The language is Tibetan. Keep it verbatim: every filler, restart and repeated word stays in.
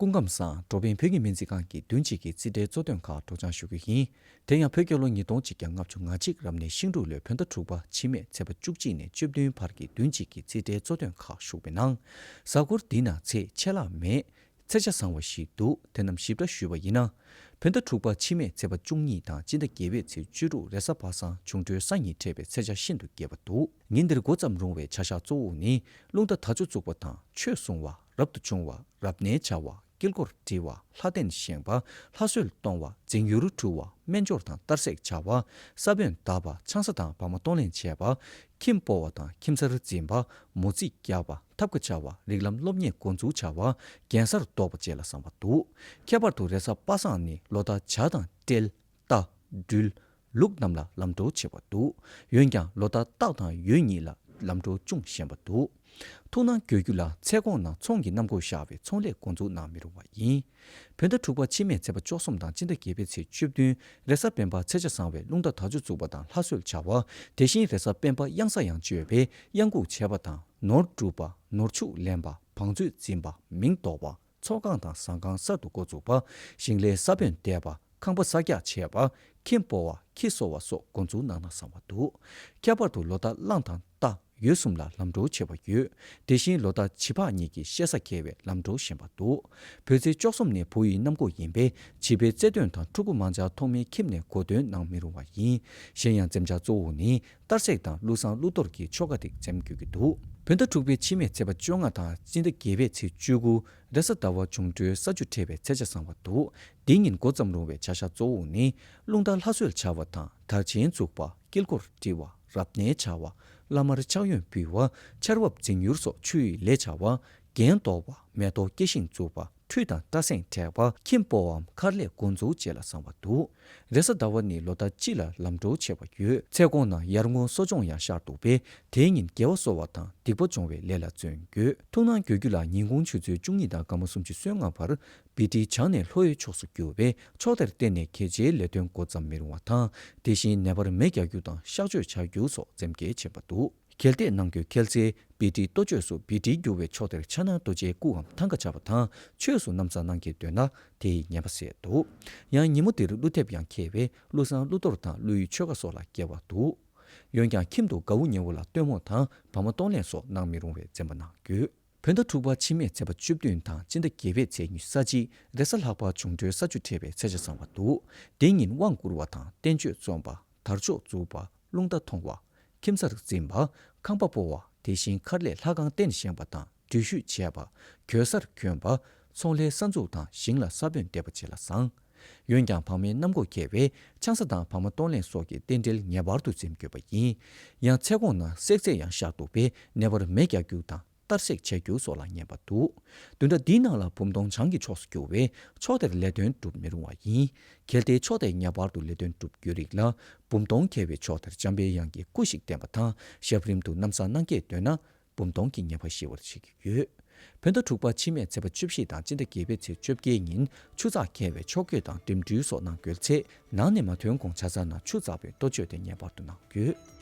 སྐུ་ཁམས་བཟང་། འགྲོ་ཕན་བོད་ཀྱི་སྨན་རྩིས་ཁང་གི་བདུན་གཅིག་གི་རྩིས་ཁྲའི་གཙོ་དོན་ཁག་སྒྲོག་སྦྱང་ཞུ་རྒྱུ་ཡིན། དེ་ཡང་བོད་རྒྱལ་ལོ་ཉིས་སྟོང་གཅིག་བརྒྱ་ལྔ་བཅུ་ང་གཅིག་རབ་གནས་ཤིང་འབྲུག་ལོའི་བོད་ཟླ་དྲུག་པ་འཆི་མེད་ཚེས་པ་བཅུ་གཅིག་ནས་བཅུ་བདུན་བར་གྱི་བདུན་གཅིག་གི་རྩིས་ཁྲའི་གཙོ་དོན་ཁག་ཞུགས་པའི་ནང་། གཟའ་འཁོར་འདིའི་ནང་ཚེས་ཆད་ལྷག་མེད། ཚེས་ཆ་བཟང་བ་ཞིག་འདུག་དེ་རྣམས་ཞིབ་ཕྲ་ཞུས་པ་ཡིན་ན། བོད་ཟླ་དྲུག་པ་འཆི་མེད་ཚེས་པ་བཅུ་གཉིས་དང་སྤྱི་ཟླ་བརྒྱད་པའི་ཚེས་བཅུ་དྲུག་རེས་གཟའ་པ་སངས་འབྱུང་འཕྲོད་གཟའ་ཉིན་འཕྲད་པའི་ཚེས་ཆ་ཤིན་ཏུ་རྒྱས་པ་འདུག་ཉིན་འདིར་འགོ་བརྩམས་རུང་བའི་བྱ་བཞག་གཙོ་བོ་ནི། རླུང་རྟ་དར་ལྕོག་བཙུགས་པ་དང་ཆོས་གསུང་བ། རབ་ཏུ་བྱུང་བ། རབ་གནས་བྱ་བ། དཀྱིལ་འཁོར་འབྲི་བ། ལྷ་རྟེན་བཞེངས་པ། ལྷ་གསོལ་གཏོང་བ། འཛིན་ཡུལ་འཁྲུ་བ། སྨན་སྦྱོར་དང་གཏར་སྲེག་བྱ་བ། ས་བོན་བརྡབ་པ། ཆང་ས་དང་བག་མ་གཏོང་ལེན་བྱས་པ། ཁྱིམ་སྤོ་བ་དང་ཁྱིམ་གསར་འཛིན་པ། མོ་རྩིས་རྒྱག་པ། ཐབ་ཀ་བྱ་བ། རིགས་ལམ་སློབ་གཉེར་འགོ་འཛུགས་བྱ་བ། རྒྱན་གསར་འདོགས་པ་བཅས་ལ་བསམ་པ་འདུག་ཁྱད་པར་དུ་རེས་གཟའ་པ་སངས་ནི་ལོ་ཟླ་བྱ་དང་སྤྲེལ། རྟ། སྦྲུལ། ལུག་རྣམས་ལ་ལམ་འགྲོ་ཆེ་བ་འདུག་འོན་ཀྱང་ལོ་ཟླ་སྟག་དང་ཡོས་གཉིས་ལ་ལམ་འགྲོ་ཅུང་ཞན་པ་འདུག་ཐུགས་སྣང་དགོས་རྒྱུ་ལ། ཚེས་གོང་ན་ཚོང་གི་གནམ་སྒོ་ཤར་བས་ཚོང་ལས་འགོ་འཛུགས་གནང་མི་རུང་བ་ཡིན། བོད་ཟླ་དྲུག་པ་འཆི་མེད་ཚེས་པ་བཅུ་གསུམ་དང་སྤྱི་ཟླ་བརྒྱད་པའི་ཚེས་བཅུ་བདུན། རེས་གཟའ་སྤེན་པ་ཚེས་ཆ་བཟང་བས་རླུང་རྟ་དར་ལྕོག་བཙུགས་པ་དང་ལྷ་གསོལ་བྱ་བ། དེ་བཞིན་རེས་གཟའ་སྤེན་པ་གཡང་གཟའ་ཡང་བཅོས་པས་གཡང་འགུགས་བྱས་པ་དང་། ནོར་སྒྲུབ་པ། ནོར་ཕྱུགས་ལེན་པ། བང་མཛོད་འཛིན་པ། མིང་འདོགས་པ། ཚོགས་ཁང་དང་ཟ་ཁང་གསར་དུ་འགོ་འཛུགས་པ། ཞིང་ལས་ས་བོན་འདེབས་པ། ཁང་པ་གསར་རྒྱག་བྱས་པ། ཁྱིམ་སྤོ་བ། ཁྱི་གསོ་བ་སོགས་འགོ་འཛུགས་གནང་ན་བཟང་བ་འདུག་ཁྱད་པར་དུ་ལོ་ཟླ་གླང་དང་རྟ། ཡོས་གསུམ་ལ་ལམ་འགྲོ་ཆེ་བ་ཡོད། དེ་བཞིན་ལོ་ཟླ་བྱི་ཕག་གཉིས་ཀྱི་བཤད་ས་འཁེལ་བས་ལམ་འགྲོ་ཞན་པ་འདུག་བོད་ཚེས་བཅུ་གསུམ་ནི་བུ་ཡི་གནམ་སྒོ་ཡིན་པས་བྱིས་པའི་རྩེད་འདོན་དང་ཕྲུ་གུ་མང་ཇ་ཐོག་མའི་ཁྱིམ་ནས་གོ་སྟོན་གནང་མི་རུང་བ་ཡིན། གཞན་ཡང་འཛེམ་བྱ་གཙོ་བོ་ནི། གཏར་སྲེག་དང་ཀླུ་བསང་ཀླུ་གཏོར་གྱི་ཆོ་ག་དེ་འཛེམ་དགོས་ཀྱི་འདུག་བོད་ཟླ་དྲུག་པའི་འཆི་མེད་ཚེས་པ་བཅོ་ལྔ་དང་སྤྱི་ཟླ་བརྒྱད་པའི་ཚེས་བཅུ་དགུ། རེས་གཟའ་ཟླ་བ་འབྱུང་འཕྲོད་ས་བཅུ་འཕྲད་པའི་ཚེས་ཆ་བཟང་བ་འདུག་འདིའི་ཉིན་འགོ་བརྩམས་རུང་བའི་བྱ་བཞག་གཙོ་བོ་ནི། རླུང་རྟ་ལྷ་གསོལ་བྱ་བ་དང་དར་ཆེན་འཛུགས་པ། དཀྱིལ་འཁོར་འབྲི་བ། རབ་གནས་བྱ་བ། བླ་མར་ཕྱག་གཡོན་འབུལ་བ། ཆར་འབབ་འཛིན་ཡུལ་སོགས་ཆུ་ཡི་ལས་བྱ་བ། རྒྱན་འདོགས་པ། མེ་ཏོག་སྐྱེ་ཤིང་འཛུགས་པ། ཁྲུས་དང་སྐྲ་སེང་བྲེག་པ། ཁྱིམ་སྤོ་བའམ་མཁར་ལས་འགོ་འཛུགས་བཅས་ལ་བཟང་བ་འདུག་རེས་གཟའ་ཟླ་བ་ནི་ལོ་ཟླ་སྤྱི་ལ་ལམ་འགྲོ་ཆེ་བ་ཡོད། ཚེས་གོང་ན་ཡར་ངོ་གསོ་སྦྱོང་ཡང་ཤར་འདུག་པས། དེའི་ཉིན་དགེ་བ་གསོ་བ་དང་སྡིག་པ་སྦྱོང་བའི་ལས་ལ་བརྩོན་དགོས། ཐུགས་སྣང་དགོས་རྒྱུ་ལ། ཉིན་གུང་ཆུ་ཚོད་བཅུ་གཉིས་དང་སྐར་མ་སུམ་ཅུ་སོ་ལྔ་བར་བི་ཏི་བྱང་ནས་ལྷོ་ཡི་ཕྱོགས་སུ་རྒྱུ་བས། ཕྱོགས་དེར་བརྟེན་ནས་གལ་ཆེའི་ལས་དོན་འགོ་བརྩམས་མི་རུང་བ་དང་། དེ་བཞིན་ནད་པར་མེ་རྒྱག་རྒྱུ་དང་གཤག་བཅོས་བྱ་རྒྱུ་སོགས་འཛེམ་གལ་ཆེན་པོ་འདུག་གལ་ཏེ་གནང་དགོས་འཁེལ་ཚེ། བི་ཏི་གཏོ་བཅོས་སུ་བི་ཏི་རྒྱུ་བའི་ཕྱོགས་དེར་ཕྱག་ན་རྡོ་རྗེའི་སྐུའམ་ཐང་ཀ་བྱ་བ་དང་ཆོས་སུ་ན་བཟའ་གནང་གི་འདོད་ན་དེ་ཡི་ཉན་པ་ཟེར་འདུག་ཡང་ཉིན་མོ་འདིར་ཀླུ་ཐེབས་ཡང་འཁེལ་བས་ཀླུ་བསང་ཀླུ་གཏོར་དང་ཀླུ་ཡི་ཆོ་ག་སོགས་ལ་སྐལ་བ་འདུག་འོན་ཀྱང་ཁྱིམ་དུ་དགའ་བོ་ཉེ་བོ་ལ་སྟོན་མོ་དང་བག་མ་གཏོང་ལེན་སོགས་གནང་མི་རུང་བས་འཛེམ་པ་གནང་དགོས། བོད་ཟླ་དྲུག་པ་འཆི་མེད་ཚེས་པ་བཅུ་བདུན་དང་སྤྱི་ཟླ་བརྒྱད་པའི་ཚེས་ཉི་ཤུ་རྩ་གཅིག་རེས་གཟའ་ལྷག་པ་འབྱུང་འཕྲོད་ས་བཅུ་འཕྲད་པའི་ཚེས་ཆ་བཟང་བ་འདུག་དེ་ཉིན་དབང་བསྐུར་བ་དང་བསྟན་བཅོས་རྩོམ་པ། དར་ལྕོག་འཛུགས་པ། རླུང་རྟ་མཐོང་བ། ཁྱིམ་གསར་འཛིན་པ། ཁང་པ་སྤོ་བ། དེ་བཞིན་མཁར་ལས་ལྷ་ཁང་རྟེན་བཞེངས་པ་དང་འགྲུལ་བཞུད་བྱས་པ། གོས་གསར་གྱོན་པ། ཚོང་ལས་གསར་འཛུགས་དང་ཞིང་ལ་ས་བོན་འདེབས་པ་བཅས་ལ་བཟང་། འོན་ཀྱང་བག་མའི་གནམ་སྒོ་འཁེལ་བས་ཆང་ས་དང་བག་མ་གཏོང་ལེན་སོགས་ཀྱི་རྟེན་འབྲེལ་ངེས་པར་དུ་འཛེམ་དགོས་པ་ཡིན། ཡང་ཚེས་གོང་ན་བསྲེག་རྫས་ཡང་ཤར་འདུག་པས་ནད་པར་མེ་རྒྱག་རྒྱུ་དང་གཏར་སྲེག་བྱ་རྒྱུ་སོགས་ལ་ངན་པ་འདུག་བདུན་ཕྲག་འདིའི་ནང་ལ་བུམ་སྟོང་བྱང་གི་ཕྱོགས་སུ་རྒྱུ་བས་ཕྱོགས་དེར་ལས་དོན་སྒྲུབ་མི་རུང་བ་ཡིན། གལ་ཏེ་ཕྱོགས་དེར་ངེས་པར་དུ་ལས་དོན་སྒྲུབ་རྒྱུའི་རིགས་ལ་བུམ་སྟོང་འཁེལ་བའི་ཕྱོགས་དེར་འཇམ་པའི་དབྱངས་ཀྱི་སྐུ་ཞིག་བསྟན་པ་དང་ཞབས་རིམ་དུ་ན་བཟའ་གནང་སྐྱེས་འདོད་ན། བུམ་སྟོང་གི་ཉེས་པ་ཞི་བར་བྱེད་ཀྱི་ཡོད། བོད་ཟླ་དྲུག་པ་འཆི་མེད་ཚེས་པ་བཅུ་བཞི་དང་སྤྱི་ཟླ་བརྒྱད་པའི་ཚེས་བཅོ་བརྒྱད་ཉིན་ཆུ་ཚགས་འཁེལ་བས་ཕྱོགས་བགོས་དང་འགྲིམ་འགྲུལ་སོགས་གནང་དགོས་ཚེ་ནང་ནས་མ་ཐོན་གོང་ཇ་ཚགས་ནང་ཆུ་བཙགས་པའི་གཏོ་བཅོས་དེ་ངེས་པར་དུ་གནང་དགོས།